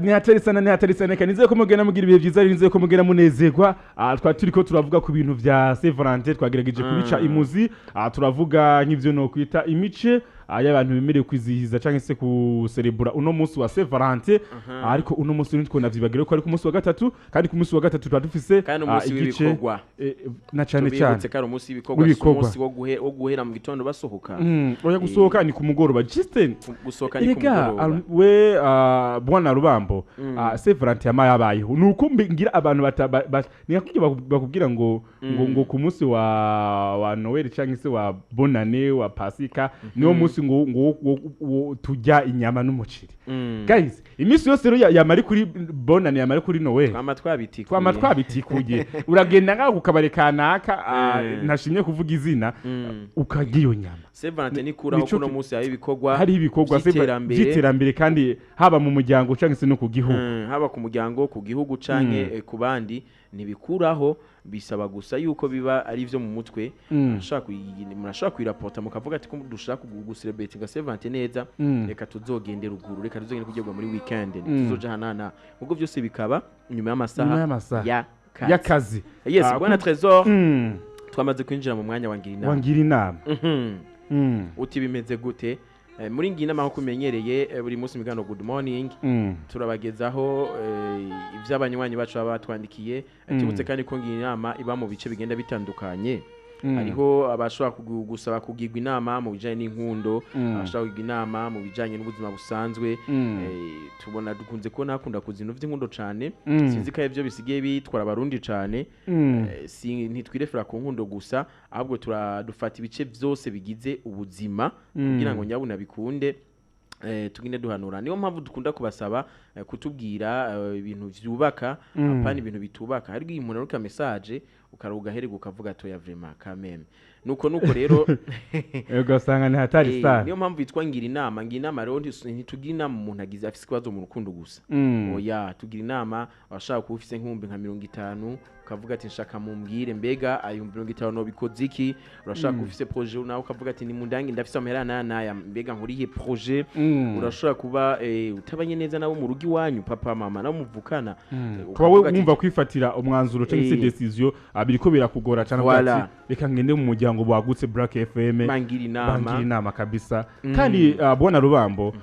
Ni hatari sana, ni hatari sana. Reka nizeye ko mugenda mugira ibihe byiza, nizeye ko mugenda munezerwa. Twari turiko turavuga ku bintu vya Saint Valentin, twagerageje kubica imuzi. Turavuga nk'ivyo no kwita imice y'abantu bemerewe kwizihiza canke se kuserebura uno munsi wa Saint Valentin. Ariko uno munsi ntitwonavyibagira ko ari ku munsi wa gatatu, kandi ku munsi wa gatatu tuba dufise kandi umunsi igice w'ibikorwa. Na cane cane Tubibutse ko ari umunsi w'ibikorwa, si W'ibikorwa. umunsi wo guhera mu gitondo basohoka. Oya, gusohoka ni ku mugoroba, Justin. Gusohoka ni ku Erega mugoroba. We, bwana Rubambo, Saint Valentin yama yabayeho, nuko ngira abantu bata ni nakubye bakubwira ngo ku munsi wa Noel cyangwa se wa Bonane, wa Pasika, niwo munsi ngo turya inyama n'umuceri. Guys, iminsi yose rero yama ari kuri Bonane, yama ari kuri Noel. Twama twabitikuye. Twama twabitikuye. Uragenda ngaho ku kabari kanaka, ntashimye kuvuga izina, ukarya iyo nyama. Saint Valentin nikuraho Nico kuno munsi hari ibikorwa Hariho ibikorwa vy'iterambere. Vy'iterambere, kandi haba mu muryango cyangwa se no ku gihugu. Haba ku muryango, ku gihugu canke ku bandi, ntibikuraho, bisaba gusa yuko biba ari ivyo mu mutwe. Murashobora kuyirapota mukavuga ati ko dushaka gucelebratinga Saint Valentin neza, reka tuzogende ruguru, reka tuzogende kuryoherwa muri weekend, tuzoja hanana, ubwo byose bikaba nyuma y'amasaha Nyuma y'amasaha y'akazi. Y'akazi. Yes. Bwana Trésor, twamaze kwinjira mu mwanya wa ngira inama. Wangira inama. Uti bimeze gute? Muri ngira inama, nkuko umenyereye, buri munsi mu kiganiro Good Morning turabagezaho ivy'abanywanyi bacu baba batwandikiye. Tubutse kandi ko ngira inama iba mu bice bigenda bitandukanye. Hariho abashobora gusaba kugirwa inama mu bijanye n'inkundo, abashobora kugirwa inama mu bijanye n'ubuzima busanzwe. Tubona dukunze kubona hakunda kuza ibintu vy'inkundo cane. Sinzi ko arivyo bisigaye bitwara Abarundi cane. Si ntitwirefera ku nkundo gusa, ahubwo turadufata ibice vyose bigize ubuzima kugira ngo nyabuna bikunde, tugende duhanura. Niyo mpamvu dukunda kubasaba kutubwira ibintu vyubaka, apana ibintu bitubaka. Hari igihe umuntu aruka message ukaruga ugahererwa, ukavuga atoya, vraiment, quand même. Nuko rero. Ugasanga ni hatari sana. Niyo mpamvu yitwa ngira inama. Ngira inama rero ntitugira inama umuntu agize afise ikibazo mu rukundo gusa. Oya, tugira inama abashaka kuba ufise nk'ibihumbi nka 50, ukavuga ati nshaka mumbwire mbega ayo 50 nobikoze iki. Urashaka kuba ufise projet nawe, ukavuga ati ni mundange, ndafise amahera naya naya, mbega nkuriye projet. Urashobora kuba utabanye neza nabo mu rugo iwanyu, papa, mama, nabo muvukana, kuba we ukavuga ati, wumva kwifatira umwanzuro cyangwa se décision biriko birakugora cyane, uvuga Voilà. ati reka ngende mu muryango wagutse Black FM, bangira inama. Bangira inama kabisa. Kandi bwana Rubambo,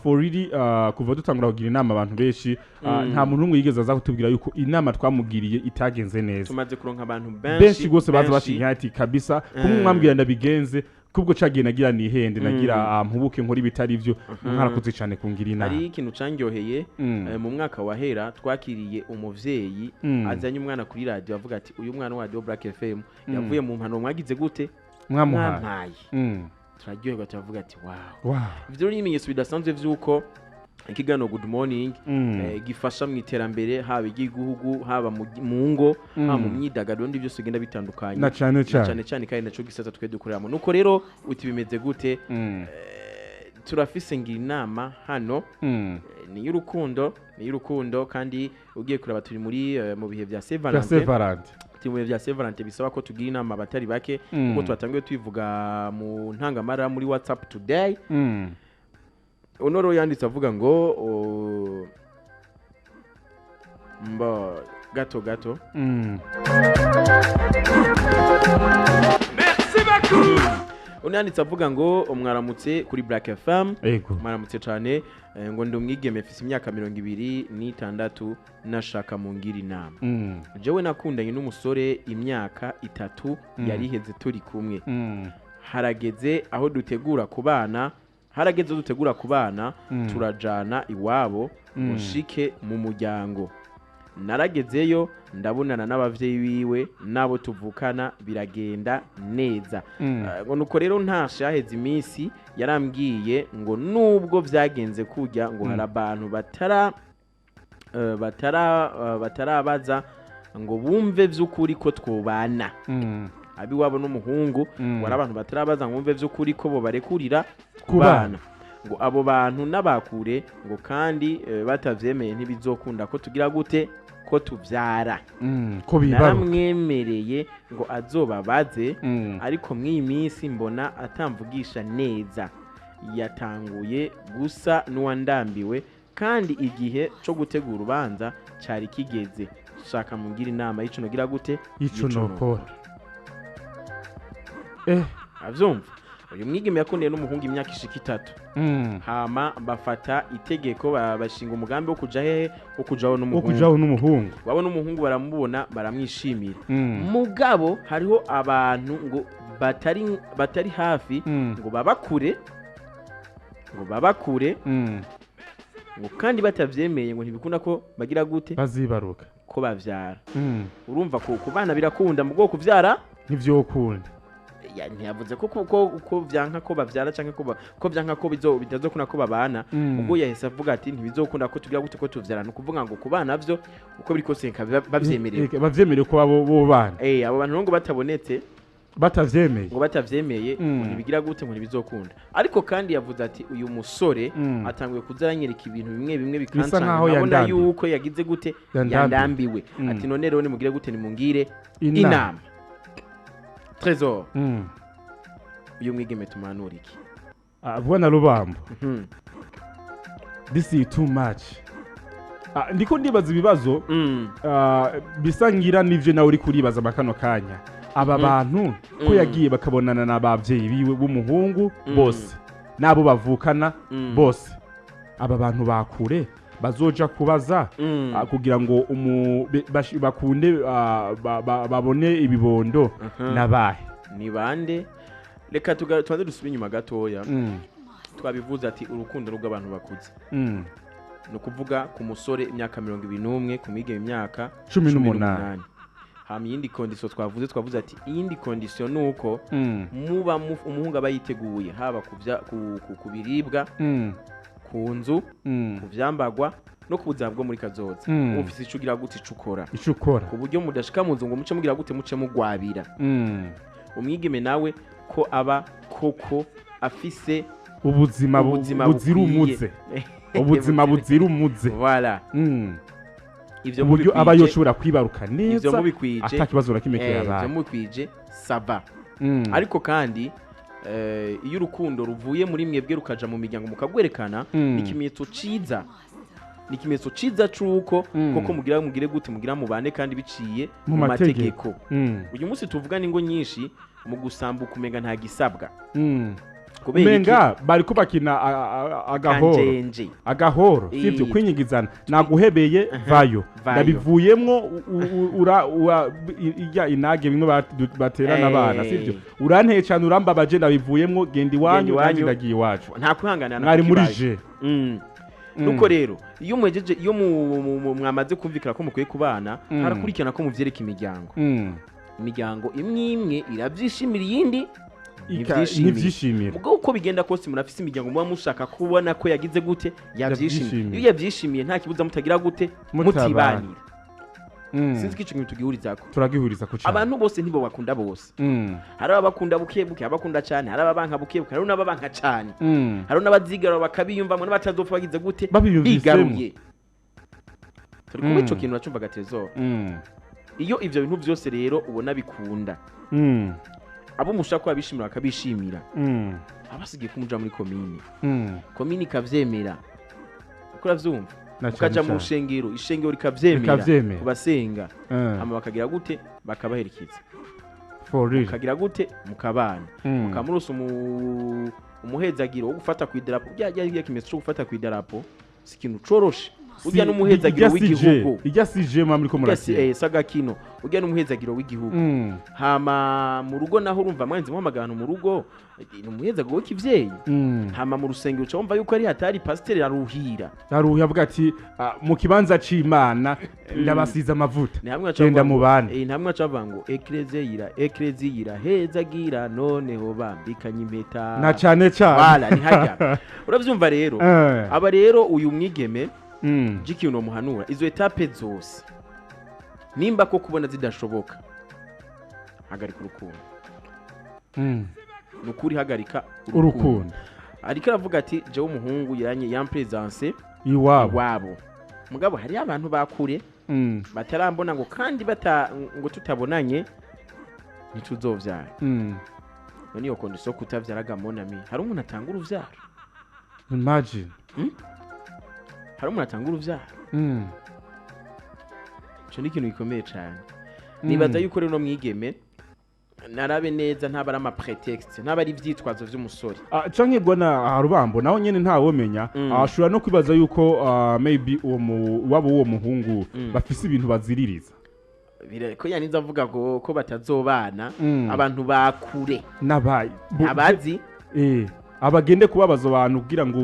for really, kuva dutangura kugira inama abantu benshi, nta muntu n'umwe yigeze aza kutubwira yuko inama twamugiriye itagenze neza. Tumaze kuronka abantu benshi Benshi gose baza benshi. bashinga ati kabisa kumwe mwambwira ndabigenze, kubwo cagiye nagira nihende, nagira mpubuke nkora ibitari byo, mwarakoze cyane kungira inama. Hari ikintu candyoheye. Mu mwaka wahera twakiriye umuvyeyi azanye umwana kuri radio, avuga ati uyu mwana wa radio Black FM yavuye mu mpano mwagize gute? Mwamuhaye. Mwampaye. Turaryoherwa, turavuga ati wow. Wow. Ivyo ni ibimenyetso bidasanzwe vy'uko ikiganiro Good Morning gifasha mu iterambere, haba iry'igihugu, haba mu ngo, haba mu myidagaduro n'ibindi byose bigenda bitandukanye. Na cane Na cane. cane cane, kandi naco gisata twe dukoreramo. Nuko rero uti bimeze gute? Turafise ngira inama hano. Ni y'urukundo, ni y'urukundo, kandi ugiye kuraba turi muri mu bihe vya Saint Bya Valentin. Saint Valentin. Turi mu bihe vya Saint Valentin, bisaba ko tugira inama abatari bake, kuko twatangiye tubivuga mu ntangamara muri WhatsApp today. Uno rero yanditse avuga ngo mba gato gato. Uno yanditse avuga ngo mwaramutse kuri Black FM. Ego. Mwaramutse cyane. Ngo ndi umwigeme, mfise imyaka 26, nashaka mungira inama. Jewe nakundanye n'umusore imyaka 3 yariheze turi kumwe. Harageze aho dutegura kubana, harageze aho dutegura kubana, turajana iwabo mushike mu muryango. Naragezeyo, ndabonana n'abavyeyi biwe n'abo tuvukana, biragenda neza. Ngo nuko rero ntashe, haheze iminsi yarambwiye ngo nubwo vyagenze kurya, ngo hari abantu batarabaza ngo bumve vy'ukuri ko twobana. Abiwabo n'umuhungu, ngo hari abantu batarabaza ngo bumve vy'ukuri ko bobarekurira Kubana. kubana, ngo abo bantu n'abakure, ngo kandi batavyemeye ntibizokunda ko tugira gute, ko tuvyara. Ko bibaruka. Naramwemereye ngo azobabaze, ariko mw'iyi minsi mbona atamvugisha neza. Yatanguye gusa n'uwandambiwe, kandi igihe cyo gutegura urubanza cyari kigeze. Shaka mugira inama y'ico nogira gute, ico y'ico nokora. Avyumva, uyu mwigeme yakundanye n'umuhungu imyaka ishika 3. Hama bafata itegeko, bashinga umugambi wo kuja hehe? Wo kujaho wo n'umuhungu. Kujaho n'umuhungu. Wabona umuhungu, baramubona, baramwishimira. Mugabo hariho abantu ngo batari hafi, ngo baba kure, ngo baba kure, ngo kandi batavyemeye ngo ntibikunda ko bagira gute? Bazibaruka. Ko bavyara. Urumva ko ku bana birakunda, mu bwoko kuvyara ntivyokunda. Ya, ntiyavuze ko vyanka ko bavyara canke ko vyanka ko bitazokunda ko babana. Ubwo yahise avuga ati ntibizokunda ko tugira gute, ko tuvyara. Ni ukuvuga ngo ku bana vyo uko biri kose nka bavyemerewe. Bavyemerewe kuba bo bana. Abo bantu rero ngo batabonetse, batavyemeye, ngo batavyemeye, ngo ntibigira gute, ngo ntibizokunda. Ariko kandi yavuze ati uyu musore atanguye kuza aranyereka ibintu bimwe bimwe Bisa bikancanga, nkaho nkabona yandambiwe. yuko yagize gute? Yandambiwe. Yandambiwe. Ati none rero nimugire gute? Nimungire inama. Inama, Trésor. Uyu mwigeme tumanura iki? Ah, bwana Rubambo, this is too much. Ndiko ndibaza ibibazo, bisa ngira nivyo nawe uri kuribaza makano kanya. Aba bantu ko yagiye bakabonana n'abavyeyi biwe b'umuhungu bose n'abo bavukana bose, aba bantu bakure bazoja kubaza kugira ngo bakunde babone ibibondo nabahe? Ni bande? Reka tubanze dusubire inyuma gatoya. Twabivuze ati urukundo rw'abantu bakuze, ni ukuvuga ku musore imyaka 21, ku mwigeme imyaka 18. Hama iyindi condition twavuze ati iyindi condition ni uko muba umuhungu aba yiteguye haba ku biribwa, ku nzu, ku vyambagwa no ku buzima bwo muri kazoza. Ufise ico ugira gute, ico ukora, ico ukora, ku buryo mudashika mu nzu ngo muce mugira gute, muce mugwabira. Umwigeme nawe ko aba koko afise ubuzima ubuzima buzira bukwiye. umuze, ubuzima buzira umuze. Voilà. Ivyo Uburyo aba yoshobora kwibaruka ivyo neza mubikwije, ata kibazo na kimwe ivyo kihabaye. mubikwije, ça va. Ariko kandi iyo urukundo ruvuye muri mwebwe rukaja mu miryango mukagwerekana, ni ikimenyetso ciza, ni ikimenyetso ciza c'uko koko mugira mugire gute, mugira mubane kandi biciye mu mu mategeko. mategeko. Uyu munsi tuvuga n'ingo nyinshi mu gusambuka umenga nta gisabwa. Kubera iki? Umenga bariko bakina agahoro. Kanjenje. Agahoro, sivyo? Kwinyigizana, naguhebeye, vayo. Vayo. Ndabivuyemwo, ura ijya inage bimwe baterana abana, sivyo? Uranteye cyane, urambabaje, ndabivuyemwo, genda iwanyu. Genda iwanyu. Nanjye ndagiye iwacu. Nta kwihanganira Mwari muri kukibaye. je. Nuko rero iyo mwejeje, iyo mwamaze kumvikana ko mukwiye kubana, harakurikirana ko muvyereka imiryango. Imiryango imwe imwe iravyishimira, iyindi ntivyishimira. Ntivyishimira. Ubwo uko bigenda kose murafise imiryango muba mushaka kubona ko yagize gute? Yavyishimiye. Yavyishimiye. Iyo yavyishimiye nta kibuza mutagira gute? Mutabana. Mutibanira. Sinzi ko ico kintu tugihurizako. Turagihuriza ku cane. Abantu bose ntibo bakunda bose. Hari abakunda buke buke, abakunda cyane, hari ababanka buke buke, hari n'ababanka cyane, hari n'abazigara bakabiyumvamo n'abatazopfa bagize gute? Babiyumvisemo. Bigaruye. Turi kumwe? Ico kintu uracumva, Trésor? Iyo ivyo bintu vyose rero ubona bikunda, abo mushaka ko babishimira bakabishimira, abasigiye kumuja muri komini, komini ikavyemera, uko uravyumva, Na ukaja cane mu cane. rushengero, ishengero rikavyemera, Rikavyemera. ku basenga, hama bakagira gute? Bakabaherekeza. For real. Mukagira gute? Mukabana. Mukamurusa umuhezagiro wo gufata ku idarapo. Bya kimenyetso cyo gufata ku idarapo si ikintu coroshe. Urya n'umuhezagiro ijya si je, w'igihugu. Ijya si je mwa muriko Urya si murakina. Sagakino, urya n'umuhezagiro w'igihugu. Hama mu rugo naho urumva mwanze muhamagara mu rugo, ni umuhezagiro w'ikivyeyi. Hama mu rusengero uca wumva yuko ari hatari, pasiteri aruhira. Aruhi avuga ati: "Ah, mu kibanza c'Imana ndabasize amavuta." Ni hamwe baca Genda bavuga ngo- mu bandi. Ni hamwe baca bavuga ngo ekereziya irahezagira, noneho bambikanye impeta. Na cane cane. Wala ni hajya uravyumva rero. Aba rero uyu mwigeme, j'ikintu muhanura, izo étapes zose nimba ko kubona zidashoboka, hagarika urukundo. Ni ukuri, hagarika urukundo. Urukundo. Ariko aravuga ati jewe umuhungu yaranye yampresence iwabo. Iwabo, mugabo hariyo abantu bakure batarambona, ngo kandi bata ngo tutabonanye ntituzovyara. None iyo condition yo kutavyara, mon ami, hari umuntu atanga uruvyaro? Imagine. Hari umuntu atanga uruvyaro. Ico ni ikintu gikomeye cane. Nibaza yuko rero mwigeme narabe neza, ntaba ari ama prétexte, ntaba ari ivyitwazo vy'umusore. Ah, canke bwana Rubambo nawe nyene ntawomenya. Ashobora no kwibaza yuko maybe uwo wabo, uwo muhungu, bafise ibintu baziririza. Ko yaninze avuga ko batazobana. Abantu bakure Nabaye abazi. Abagende kubabaza abantu kugira ngo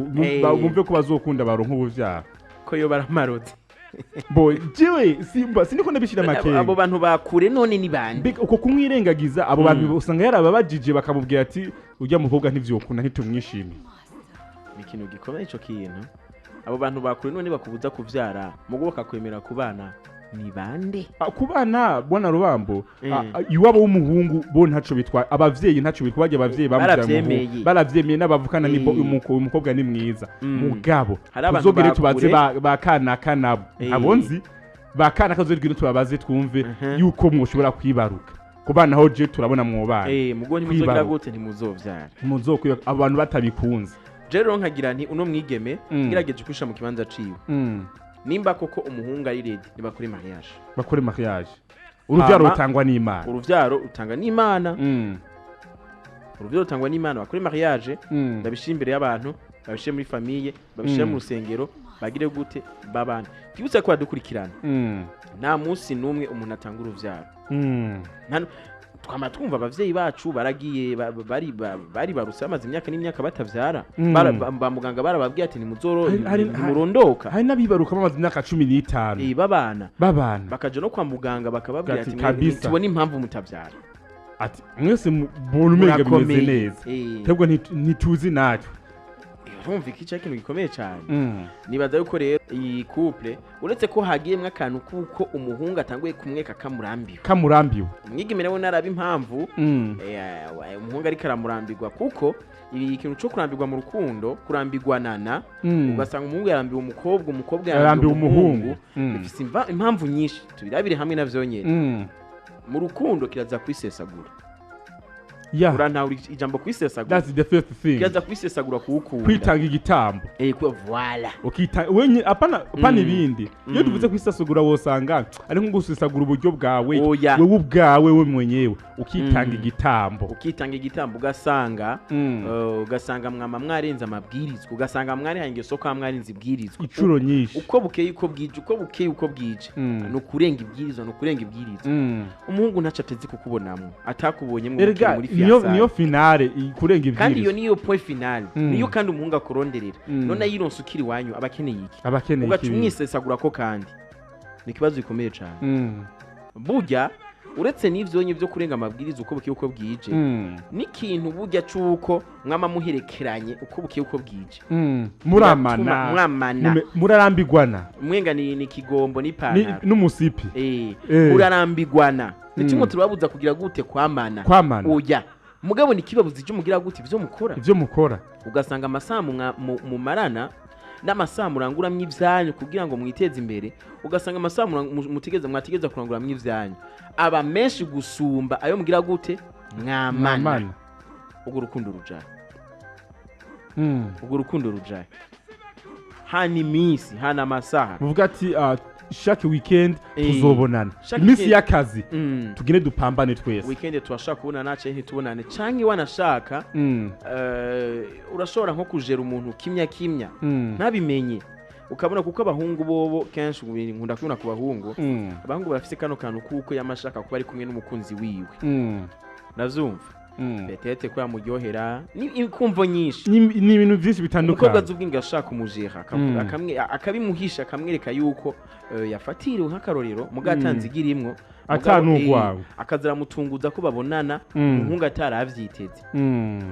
bumve ko bazokunda baronke ubuvyaro. Ko yo baramaroze. Bo jewe simba siniko ndabishira Abo makenga. bantu bakure none ni bande? Mbega uko kumwirengagiza abo bantu, usanga yarababajije bakamubwira ati ujya mukobwa ntivyokunda, ntitumwishimiye. Ni ikintu gikomeye ico kintu. Abo bantu bakure none bakubuza kuvyara mugo bakakwemera kubana ni bande? Ah, ku bana, bwana Rubambo, iwabo w'umuhungu bo ntaco bitwaye, abavyeyi ntaco bitwaye, abavyeyi bamuvyaye Baravyemeye. umuhungu baravyemeye, n'abavukana ni umukobwa ni mwiza. Mugabo Hari abantu tuzogere tubaze bakure. ba kanaka nabo. Abo nzi ba kanaka, tuzogere tubabaze twumve yuko mwoshobora kwibaruka. Ku bana ho je turabona mwobana. Mugo ntimuzogira Kwibaruka. gute, ntimuzovyara. Muzokwibaruka abo bantu batabikunze. Je rero nkagira nti uno mwigeme ngerageje kwisha mu kibanza ciwe, nimba koko umuhungu ari ready, nibakore mariage. Bakore mariage, uruvyaro Hama- rutangwa n'Imana. Uruvyaro rutanga n'Imana. Uruvyaro rutangwa n'Imana, bakore mariage. Babishire imbere y'abantu, babishire muri famille, babishire mu rusengero, bagire gute, babana. Twibutse ko badukurikirana, nta munsi n'umwe umuntu atanga uruvyaro. Twama twumva abavyeyi bacu baragiye bari barutse, bamaze imyaka n'imyaka batavyara. Ba muganga barababwiye ati nimuzoro nimurondoka. Hari n'abibaruka bamaze imyaka 15. Babana. Babana. Bakaja no kwa muganga bakababwira Ati, ati "Kabisa." Tubone impamvu mutavyara. Ati mwese mubona umenga bimeze Murakomeye. neza, twebwe ntituzi natwe. Urumva iki ikintu gikomeye cyane. Nibaza yuko rero iyi couple, uretse ko hagiyemwo akantu kuko umuhungu atanguye kumweka kamurambiwe, kamurambiwe, umwigeme nawe naraba impamvu umuhungu ariko aramurambirwa, kuko ibi ikintu cyo kurambirwa mu rukundo, kurambirwanana, ugasanga umuhungu yarambiwe umukobwa, umukobwa yarambiwe yarambiwe umuhungu, umuhungu. Bifise impamvu nyinshi, tubirabire hamwe navyo nyene. Mu rukundo kiraza kwisesagura. Urantahura ijambo kwisesagura? That's the first thing. Kiraza kwisesagura kuwukunda. Kwitanga igitambo. Voilà. Ukita wenye apana apana ibindi. Iyo tuvuze kwisesagura, wosanga ari nko gusesagura uburyo bwawe. Oya. Wewe ubwawe, we mwenyewe ukitanga igitambo. Ukitanga igitambo, ugasanga ugasanga mwama mwarenze amabwirizwa, ugasanga mwarihaye ingeso ko mwarenze ibwirizwa Inshuro nyinshi. Uko bukeye uko bwije, uko bukeye uko bwije, ni ukurenga ibwirizwa, ni ukurenga ibwirizwa. Umuhungu ntaco ateze kukubonamwo atakubonyemwo Erega muri niyo fiançailles. Niyo finale kurenga Kandi iyo ibwirizwa. niyo point finale. Niyo kandi umuhungu akuronderera. None ayironse ukiri iwanyu, aba akeneye iki? Abakeneye Ugaca ikibindi. umwisesagura ko, kandi ni ikibazo gikomeye cane. Burya uretse n'ivyo nye byo kurenga amabwiriza uko bukeye uko bwije, n'ikintu burya c'uko mwama muherekeranye uko bukeye uko bwije. Muramana. Biratuma mwamana. Murarambigwana. Mwenga ni kigombo n'ipantaro N'umusipi. Murarambigwana. Ni turababuza kugira gute? Kwamana. Kwamana. Oya, mugabo nikibabuza icyo mugira gute, ivyo mukora. Ivyo mukora. Ugasanga amasaha mumarana n'amasaha muranguramwo ivyanyu kugira ngo mwiteze imbere, ugasanga amasaha mutegeza mwategeza kuranguramwo ivyanyu aba menshi gusumba ayo mugira gute, mwamana. Mwamana. Ubwo urukundo rujahe? Ubwo urukundo rujahe? Hana iminsi, hana amasaha. Muvuga ati chaque weekend tuzobonana. Chaque Iminsi weekend. y'akazi tugende dupambane twese. Weekend turashaka kubonana canke ntitubonane, canke wanashaka urashobora nko kujera umuntu kimya kimya, ntabimenye, ukabona kuko abahungu bobo kenshi, ubu nkunda kubona ku bahungu, abahungu barafise kano kantu kuko yamashaka kuba ari kumwe n'umukunzi wiwe. Ndavyumva. Peut-être ko yamuryohera, ni kumvo nyinshi. Ni ibintu byinshi Umukobwa bitandukanye. Azi ubwenge, ashaka umujera akabimuhisha, akamwereka yuko yafatiriwe nk'akarorero muga atanze igirimwo. Ata n'urwawe. Akaza aramutunguza ko babonana, umuhungu ataravyiteze.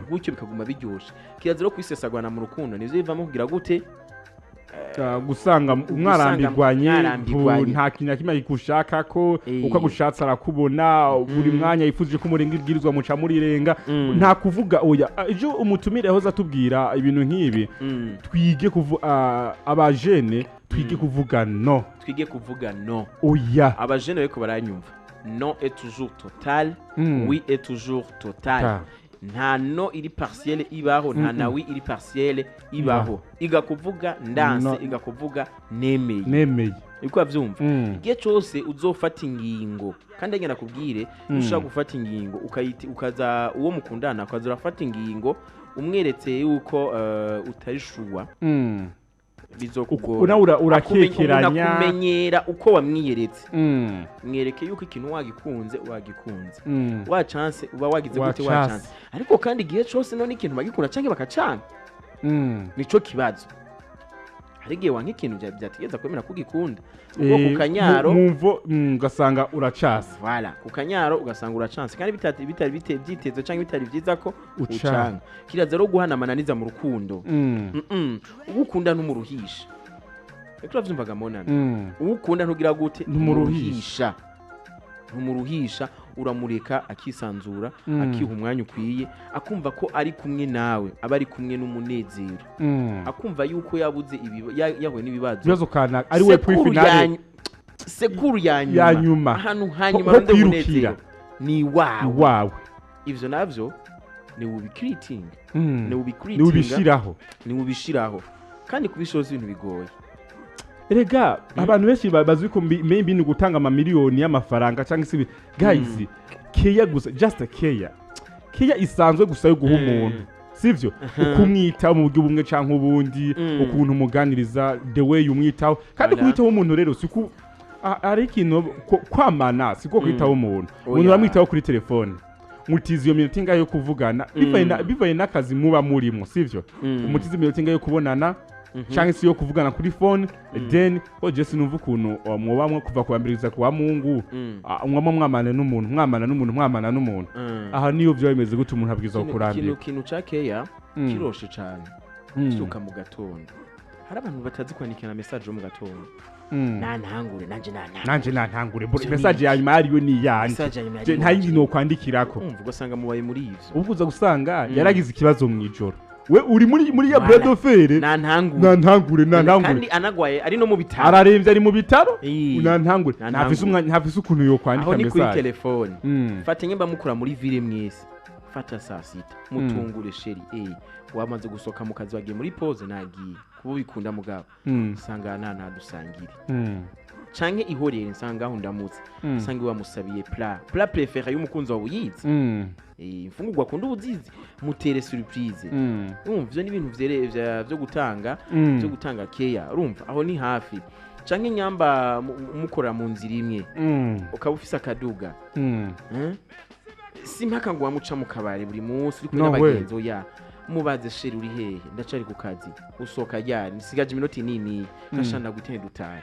Gutyo bikaguma biryoshe. Kirazira kwisesagwana mu rukundo, nivyo bivamo kugira gute? Gusanga mwarambirwanye. Mwarambirwanye. Nta kintu na kimwe gikushaka ko uko agushatse arakubona buri mwanya, yifuje ko murenga ibwirizwa muca murirenga. Nta kuvuga oya. Ah, ejo umutumire yahoze atubwira ibintu nk'ibi. Twige kuvu abajene twige kuvuga no. Twige kuvuga no. Oya. Abajene bariko baranyumva, non est toujours total, oui est toujours total. Ta. Nta non iri partielle ibaho, nta na oui iri partielle ibaho. Iga kuvuga ndanse, No. iga kuvuga nemeye. Nemeye. Uriko uravyumva? Mm. Igihe cyose uzofata ingingo, kandi ngenda nakubwire, ushaka gufata ingingo ukayiti, ukaza uwo mukundana ukaza urafata ingingo umweretse yuko utari sure, bizokugora. Nawe urakekeranya. Umuntu akumenyera uko wamwiyeretse. Mwereke yuko ikintu wagikunze, wagikunze. Wacanse uba wagize gute? Wacanse. Wacanse. Ariko kandi igihe cyose none ikintu bagikunda canke bakacanga, nico kibazo. Hari igihe wanka ikintu byategeza kwemera ko ugikunda ubwo ku kanyaro. Mumvo ugasanga uracasa. Voilà, ku kanyaro ugasanga uracanse kandi bitari byitezwe canke bitari byiza ko Ucanga. ucanga. Kiraza rero guhana amananiza mu rukundo. Uwo ukunda ntumuruhisha. Reka, uravyumvaga monana? Uwo ukunda ntugira gute? Ntumuruhisha. Ntumuruhisha, uramureka akisanzura, akiha umwanya ukwiye, akumva ko ari kumwe nawe, aba ari kumwe n'umunezero, akumva yuko yabuze yahuye n'ibibazo, ibibazo kanaka ari we kuri Sekuru finale sekuru ya nyuma, Ya nyuma. ahantu hanyuma Ho arondera kwirukira. umunezero ni iwawe. Iwawe. Ivyo navyo ni ubikiritinga, ni ni ubikiritinga, ubishiraho, ni ubishiraho. Kandi kubishoza ibintu bigoye. Erega abantu benshi bazi ko maybe ni gutanga amamiliyoni y'amafaranga cyangwa se guys, care gusa, just care, care isanzwe gusa yo guha umuntu, sivyo? Ukumwitaho mu buryo bumwe canke ubundi, ukuntu umuganiriza, the way umwitaho. Kandi Voilà. kumwitaho umuntu rero siku ari ikintu kwamana, siko kwitaho umuntu. Umuntu Oya. uramwitaho kuri telefone, mutiza iyo minota ingahe yo kuvugana, bivaye n'akazi muba murimo, sivyo? Umutiza iminota ingahe yo kubonana canke se yo kuvugana kuri phone. Then ko je sinumva ukuntu mwobamwe kuva kuwa mbere kugeza kuwa mungu, mwama mwamana n'umuntu, mwamana n'umuntu, mwamana n'umuntu. Aha niyo vyo bimeze gute, umuntu abwirizwa kurambirwa. Kintu ca care kiroshe cane. Vyuka mu gatondo. Hari abantu batazi kwandikira message yo mu gatondo. Nantangure nanje, nantangure. Nanje nantangure bro. Ivyo Message ya nyuma ariyo ni iyanje. Message ya nyuma Je yari nta yindi iwanje. nokwandikirako. Umva, ugasanga mubaye muri ivyo. Ubwo uza gusanga yaragize ikibazo mw'ijoro, we uri muri ya Voilà. bras de fer. Nantangure. Nantangure, nantangure. Kandi anagwaye ari no mu bitaro. Araremvye, ari mu bitaro. Nantangure. Nantangure. Ntafise umwanya, ntafise ukuntu yokwandika Aho ni kuri message. telefone. Fata nyemba mukora muri ville mwese, fata saa sita mutungure: "Chéri, wamaze gusohoka mu kazi, wagiye muri pause, nagiye kuba ubikunda mugabo, usanga nta ntadusangire, canke ihorere nsanga aho ndamutse, usanga wamusabiye plat préféré y'umukunzi wawe uyizi, imfungurwa akunda ubuzizi, mutere surprise." Urumva, ivyo ni ibintu vyo gutanga, vyo gutanga care. Urumva, aho ni hafi. Canke nyamba mukorera mu nzira imwe, ukaba ufise akaduga, Si mpaka ngo wamuca mu kabari buri munsi uri kumwe No way. n'abagenzi. Oya, mubaze: "Chéri, uri hehe?" "Ndacari ku kazi." "Usohoka ryari?" "Nsigaje iminota inini." "Gashanda gutene dutahe."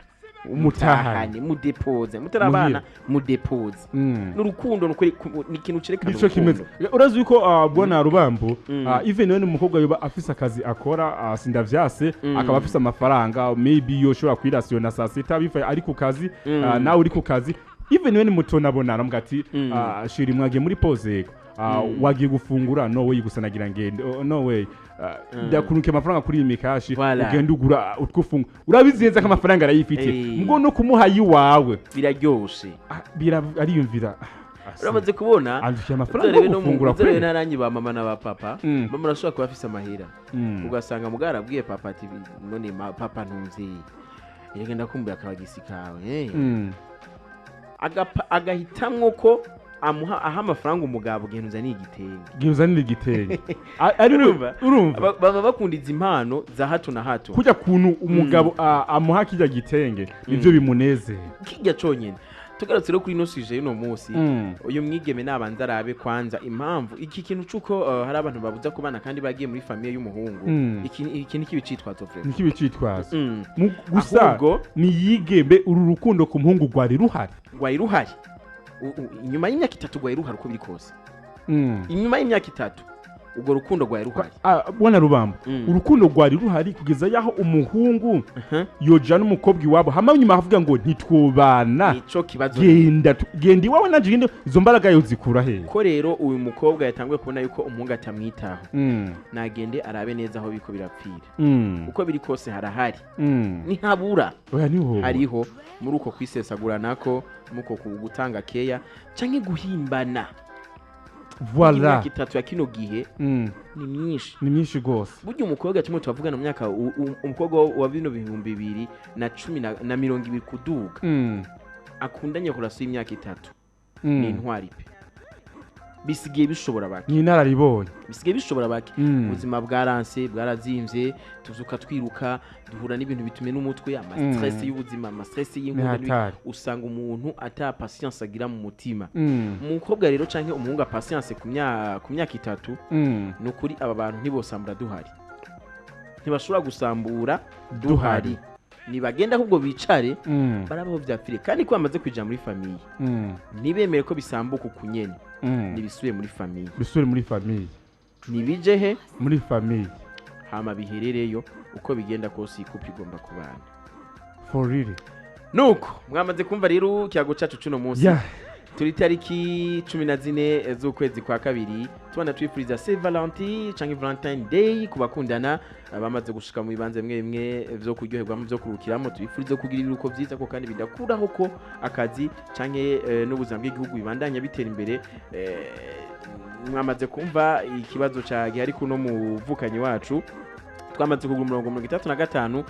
Umutahane. Mutahane, mudepoze mutarabana, mudepoze. N'urukundo ni ikintu cerekana Nico kimeze. urukundo. Urazi yuko bwana Rubambo, even we n'umukobwa yoba afise akazi akora, sindavyase, akaba afise amafaranga, maybe yoshobora kwirasiyona saa sita bivaye ari ku kazi, nawe uri ku kazi, even we nimutonabonana, muga ati: "Chéri, mwagiye muri pause?" "Yego." "Wagiye gufungura?" "No way, gusa nagira ngende." "Oh, no way, ndakurukiye amafaranga kuri iyi mikashi." Voilà. Ugenda ugura utwo ufungura, urabizi neza ko amafaranga arayifitiye. Mugo no kumuha yiwawe, Biraryoshe. Ariyumvira, Uramaze kubona, andukiye amafaranga uzarebe yo no mu gufungura uzarebe kweli. n'aranyi ba mama na ba papa. Mama arashobora kuba afise amahera, ugasanga mugabo arabwiye papa ati: "None papa ntumvyeyi, erega ndakumbuye akabagisi kawe." Agahitamwo ko amuha aha amafaranga umugabo: "Genda uzanire igitenge." Genda uzanire igitenge. Ari Urumva? Urumva? Baba bakunda izi impano za hato na hato. Kujya kuntu umugabo amuha kijya gitenge, nivyo bimunezera. Kijya conyene. Tugarutse rero kuri ino sujet y'uno munsi, uyu mwigeme nabanza arabe kwanza impamvu iki kintu c'uko hari abantu babuza kubana kandi bagiye muri famille y'umuhungu. Iki ni kibi citwazo vraiment. Niki bicitwazo. Gusa Ahubwo niyige uru rukundo ku muhungu rwari ruhari. Rwari ruhari. Inyuma y'imyaka 3 rwari ruhari uko biri kose. Inyuma y'imyaka 3 urwo rukundo rwari ruhari. Bwana Rubambo, urukundo rwari ruhari kugeza yaho umuhungu yojana umukobwa iwabo, hama nyuma avuga ngo ntitwobana. Nico kibazo. Genda genda iwawe, nanje genda. Izo mbaraga yozikura hehe? Ko rero uyu mukobwa yatanguye kubona yuko umuhungu atamwitaho, nagende arabe neza aho biko birapfira. Uko biri kose harahari, ntihabura. Oya, niho. Hariho muri uko kwisesagura nako, muri uko gutanga care canke guhimbana. Voilà. Imyaka 3 ya kino gihe ni myinshi. Ni myinshi rwose. Burya umukobwa kimwe tuvugana mu myaka umukobwa wa bino 2010 na 20 kuduga akundanye relation y'imyaka 3 ni intwari pe. Bisigaye bishobora bake. Ni inararibonye. Bisigaye bishobora bake. Ubuzima bwaranse, bwarazimvye, tuzuka twiruka, duhura n'ibintu bitume n'umutwe, ama stress y'ubuzima, ama stress Ni y'inkunda hatari. Usanga umuntu ata patience agira mu mutima. Umukobwa rero canke umuhungu patience ku myaka 3, ni ukuri aba bantu ntibosambura duhari, ntibashobora gusambura duhari. Duhari. Nibagenda ahubwo bicare barabaho vyapfire, kandi ko bamaze kwinjira muri famille, ntibemere ko bisambuka ukunyene. Nibisubiye muri famille. Bisubire muri famille. Nibije he? Muri famille. Hama biherereyo. Uko bigenda kose, iyi couple igomba kubana. For real. Nuko mwamaze kumva rero ikiyago cacu cuno munsi. Turi tariki 14 z'ukwezi kwa kabiri, tubana twifuriza Saint Valentin canke Valentine Day ku bakundana bamaze gushika mu bibanza bimwe bimwe vyo kuryoherwamo, vyo kuruhukiramo. Tubifurize kugira ibiruhuko vyiza, ko kandi bidakuraho ko akazi canke n'ubuzima bw'igihugu bibandanya bitera imbere. Mwamaze kumva ikibazo ca gihari kuno muvukanyi wacu. Twamaze kugura umurongo 35.